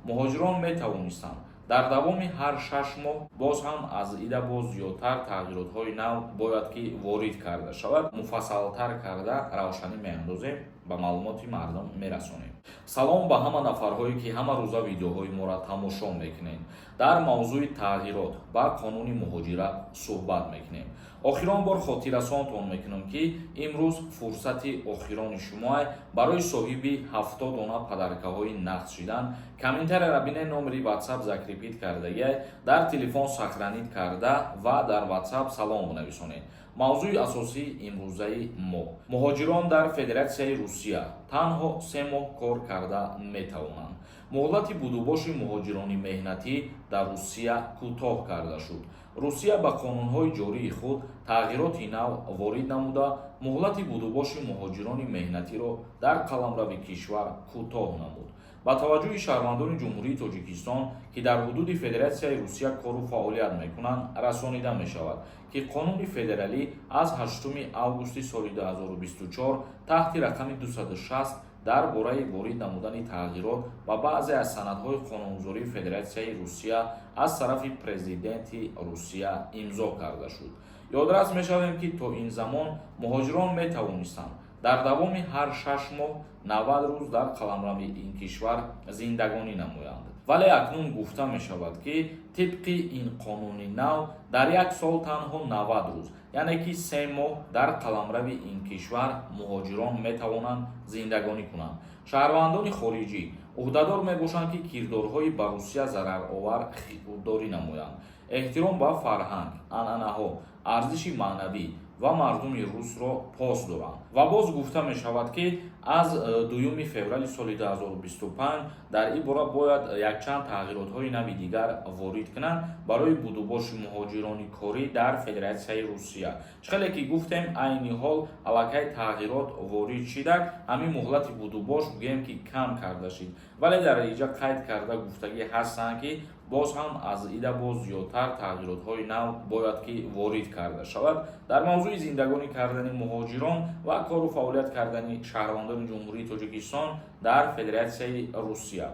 Муҳоҷирон метавонистанд дар давоми ҳар 6 моҳ, боз ҳам аз ида боз зиёдтар тағйиротҳои нав бояд ки ворид карда шавад. Муфассалтар карда равшанӣ меандозем, ба маълумоти мардум мерасонем. Салом ба ҳама нафарҳое, ки ҳама рӯза видеоҳои моро тамошо мекунед. Дар мавзӯи тағйирот ба қонуни муҳоҷират суҳбат мекунем. Охирон бор хотиррасонтон мекунам, ки имрӯз фурсати охирони шумоа барои соҳиби 70 дона подаркаҳои нақд шидан. Комментарияра бинед, номери WhatsApp закрепить кардагиай, дар телефон сохранить карда ва дар WhatsApp салом бинависонед. Мавзӯи асосии имрӯзаи мо: муҳоҷирон дар Федератсияи Русия танҳо 3 моҳ кор карда метавонанд. Муҳлати будубоши муҳоҷирони меҳнатӣ дар Русия кӯтоҳ карда шуд. Русия ба қонунҳои ҷории худ тағйироти нав ворид намуда, муҳлати будубоши муҳоҷирони меҳнатиро дар қаламрави кишвар кӯтоҳ намуд. Ба таваҷҷӯҳи шаҳрвандони Ҷумҳурии Тоҷикистон, ки дар ҳудуди Федератсияи Русия кору фаъолият мекунанд, расонида мешавад, ки қонуни федералӣ аз 8 августи соли 2024 таҳти рақами 260 дар бораи ворид намудани тағйирот ба баъзе аз санадҳои қонунгузории Федератсияи Русия аз тарафи Президенти Русия имзо карда шуд. Ёдрас мешавем, ки то ин замон муҳоҷирон метавонистанд дар давоми ҳар 6 моҳ 90 рӯз дар қаламрави ин кишвар зиндагонӣ намоянд, вале акнун гуфта мешавад, ки тибқи ин қонуни нав дар як сол танҳо 90 рӯз, яъне ки 3 моҳ дар қаламрави ин кишвар муҳоҷирон метавонанд зиндагонӣ кунанд. Шаҳрвандони хориҷӣ ӯҳдадор мебошанд, ки кирдорҳои ба Русия зараровар худдорӣ намоянд, эҳтиром ба фарҳанг, анъанаҳо, арзиши маънавӣ ва мардуми русро пос доранд. Ва боз гуфта мешавад, ки аз 2 феврали соли 2025 дар ин бора бояд якчанд тағйиротҳои нави дигар ворид кунанд барои будубоши муҳоҷирони корӣ дар Федератсияи Русия. Чӣ хеле ки гуфтем, айни ҳол аллакай тағйирот ворид шида, ҳамин муҳлати будубош гӯем ки кам карда шид, вале дар инҷа қайд карда гуфтагӣ ҳастанд, ки боз ҳам аз ида боз зиёдтар тағйиротҳои нав бояд ки ворид карда шавад дар мавзӯи зиндагонӣ кардани муҳоҷирон ва кору фаъолият кардани шаҳрвандони Ҷумҳурии Тоҷикистон дар Федератсияи Русия.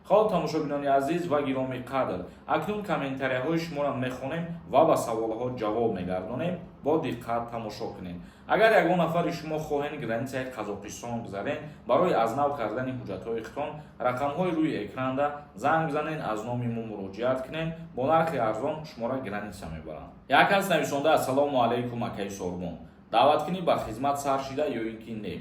Хоб, тамошобинони азиз ва гиромӣ қадр, акнун комментарияҳои шуморо мехонем ва ба саволҳо ҷавоб мегардонем. Бо диққат тамошо кунед. Агар ягон нафари шумо хоҳед границаи Қазоқистон гузарен барои аз нав кардани ҳуҷҷатҳои худтон, рақамҳои рӯи экранда занг бизанед, аз номи мо муроҷиат кунед, бо нархи арзон шуморо граница мебаранд. Як кас нависонда: «Ассалому алайкум, акаи Сорбон, даъваткунӣ ба хизмат сар шида ё ин ки не?»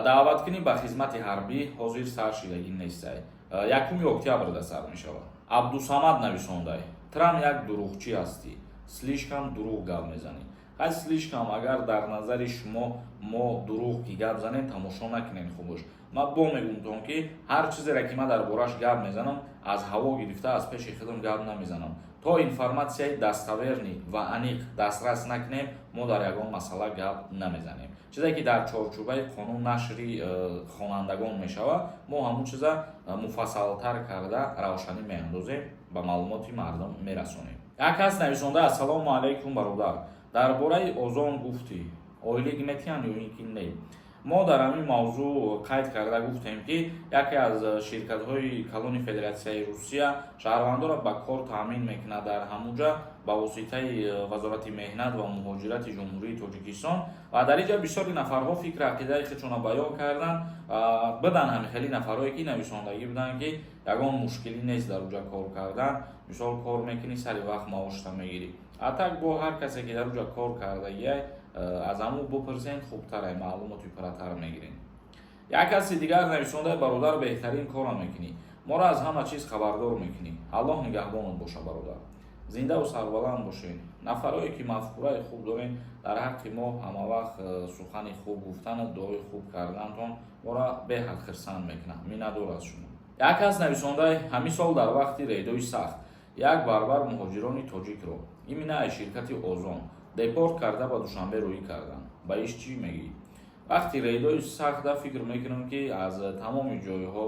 Даъваткунӣ ба хизмати ҳарбӣ ҳозир сар шидагӣ нестай, 1 октябрда сар мешавад. Абдусамад нависондай: «Трам як дурӯғчӣ ҳастӣ, слишком дурӯғ гап мезанӣ». Ҳай, слишком агар дар назари шумо мо дурӯғ ки гап занем, тамошо накунем хубош. Ман бо мегумтон, ки ҳар чизере ки ман дар бораш гап мезанам, аз ҳаво гирифта, аз пеши худам гап намезанам. То информатсияи достоверный ва аниқ дастрас накунем, мо дар ягон масъала гап намезанем. Чизе ки дар чорчӯбаи қонун нашри хонандагон мешавад, мо ҳамун чиза муфассалтар карда равшанӣ меандозем, ба маълумоти мардум мерасонем. Як кас нависонда: «Ассалому алайкум, бародар, дар бораи Озон гуфтӣ, ойлик метиҳанд ё ин ки не?» Мо дар ҳамин мавзӯъ қайд карда гуфтем, ки яке аз ширкатҳои калони Федератсияи Русия шаҳрвандонро ба кор таъмин мекунад дар ҳамуҷа ба воситаи Вазорати меҳнат ва муҳоҷирати Ҷумҳурии Тоҷикистон. Ва дар инҷа бисёри нафарҳо фикру ақидаи худшонро баён карданд. Бидан ҳамин хеле нафарҳое ки нависондагӣ буданд, ки ягон мушкилӣ нест дар уҷа кор кардан, мисол, кор мекунӣ, сари вақт маошта мегирӣ. А так бо ҳар касе ки дар уҷа кор кардагиай, аз ҳамун бупурсен, хубтарай, маълумоти пурратар мегирем. Як каси дигар нависонда: «Бародар, беҳтарин корро мекунӣ, моро аз ҳама чиз хабардор мекунӣ, Аллоҳ нигаҳбонат боша, бародар, зиндаву сарбаланд бошед». Нафарое ки мафкураи хуб дорен, дар ҳаққи мо ҳамавақт сухани хуб гуфтану дуои хуб кардантон моро беҳад хирсанд мекунад. Миннатдор аз шумо. Як кас нависонда: «Ҳамин сол дар вақти рейдои сахт як барбар муҳоҷирони тоҷикро именно аз ширкати Озон депорт карда, ба Душанбе рӯӣ карданд, ба иш чӣ мегӯӣ?» Вақти рейдои сахта, фикр мекунам, ки аз тамоми ҷойҳо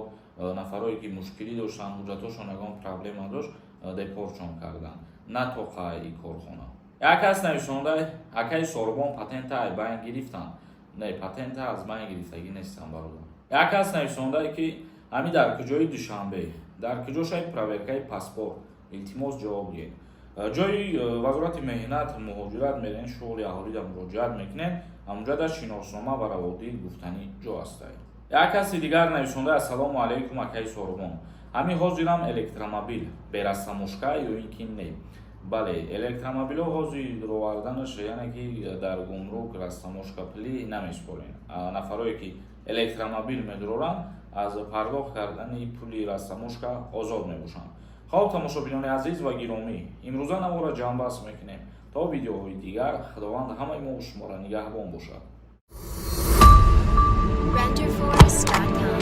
нафарое ки мушкилӣ доштанд, ҳуҷҷатҳошон ягон проблема дошт, депортшон карданд, на тоқа и корхона. Як кас нависонда: «Акаи Сорбон, патента ай байн гирифтанд?» Не, патента аз байн гирифтагӣ нестам, бародар. Як кас нависонда, ки ҳамин дар куҷои Душанбе Дар куҷо шай проверкаи паспорт? Илтимос, ҷавоб диҳед. Ҷои Вазорати меҳнат, муҳоҷират мерен, шуғли аҳолида муроҷиат мекунед, ҳамунҷа дар шиноснома ва раводид гуфтанӣ ҷо ҳастай. Як каси дигар нависонда: «Ассалому алайкум, акаи Сорбон, ҳамин ҳозирам электромобил бе растаможка ё ин ки не?» Бале, электромобилҳо ҳозир оварданаш, яъне ки дар гумрук растаможка пулӣ намесупорем. Нафарое ки электромобил медуроранд, аз пардохт кардани пули растаможка озод мебошанд. Хоб, тамошобинони азиз ва гиромӣ, имрӯза навора ҷамъбаст мекунем. То видеоҳои дигар Худованд ҳамаи мо шуморо нигаҳбон бошад. Renderforest.com.